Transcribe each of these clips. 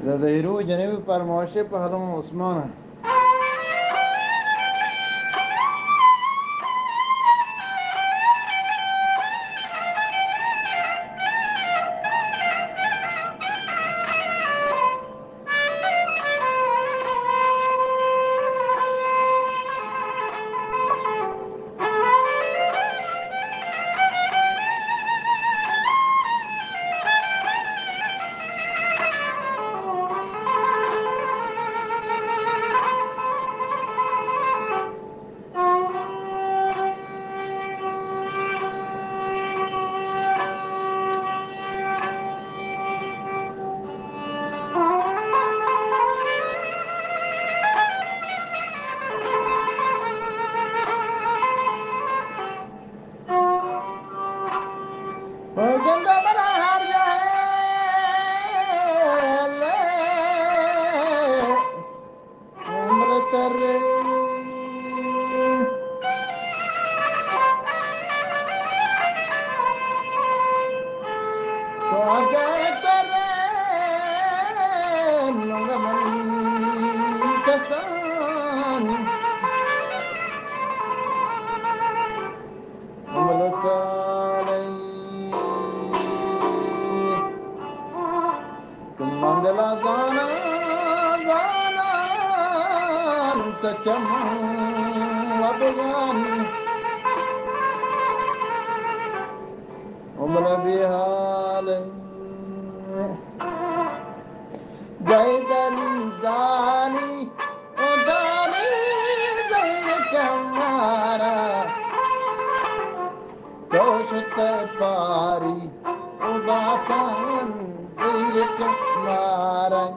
دادا ہیرو جنیوی پرماشے پہلوان عثمان۔ مندلا زانا زانا تو چمن و بزانی عمر بی حال۔ دای دلی دانی و دانی دیر کمارا تو شت پاری و باتان دیر کمارا۔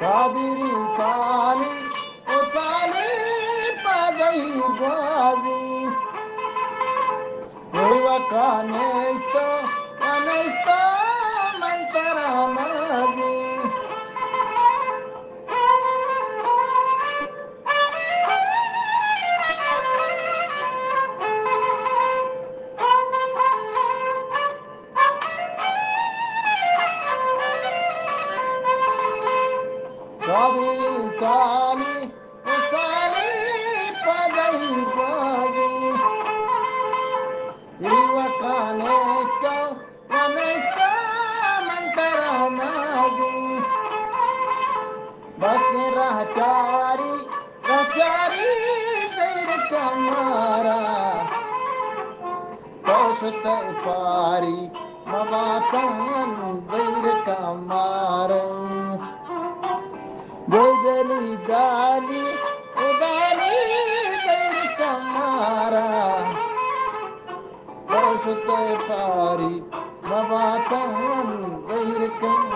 قادری سالی و سالی پدئی گوازی۔ وی وقا نیستو و نیستو من ترا نازی۔ گابی سالی، سالی پدئی گوازی۔ ایوکا نیستو، و نیستو من ترا نازی۔ بس راہ چاری، راہ چاری دیر کمارا۔ تو شت پاری مباتان دیر کمارا۔ بجلی دالی، دالی دیر کمارا۔ تو شت پاری مباتان دیر کمارا۔